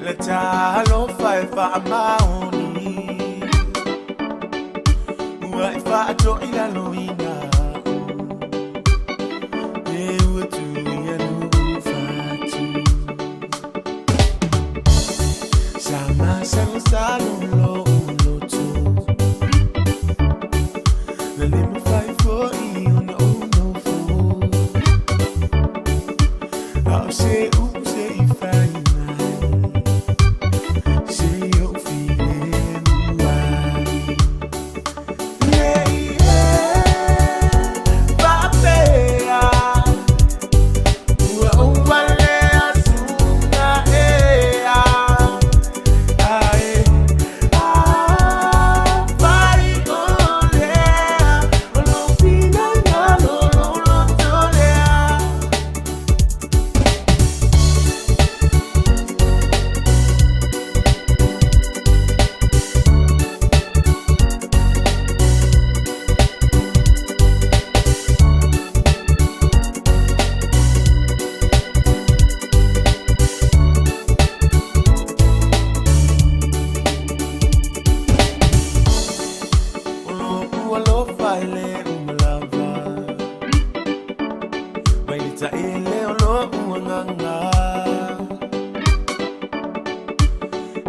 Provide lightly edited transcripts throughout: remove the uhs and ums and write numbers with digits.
Le talofa e faamaoni ua e faatoilaloina e ua tuia lou fatu. Sa masalosalo lou loto na le mafai foi ona ou nofo a o se upu se i fai mai se i ou filemu ai. Nei e faapea ua uma lea suga ea ae afai o lea o lou finagalo lou loto lea. O lou alofa e le uma lava mai le taele o lou agaga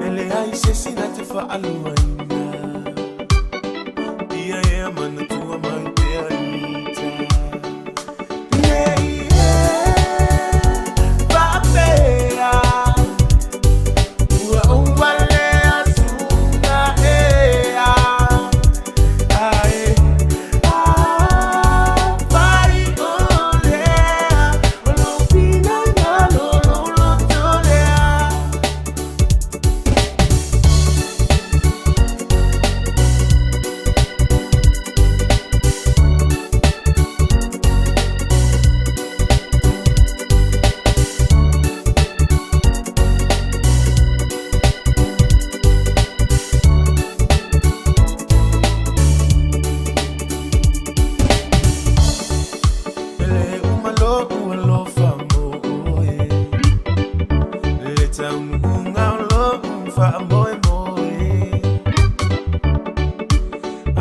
e leai se isi na te faaluaina ia e manatua mai pea ita. Nei e faapea ua uma lea suga ea ae afai o lea o lou finagalo lou loto lea. E le uma lou alofa mo oe le taunuuga o lou faamoemoe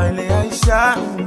ae leai sa'u.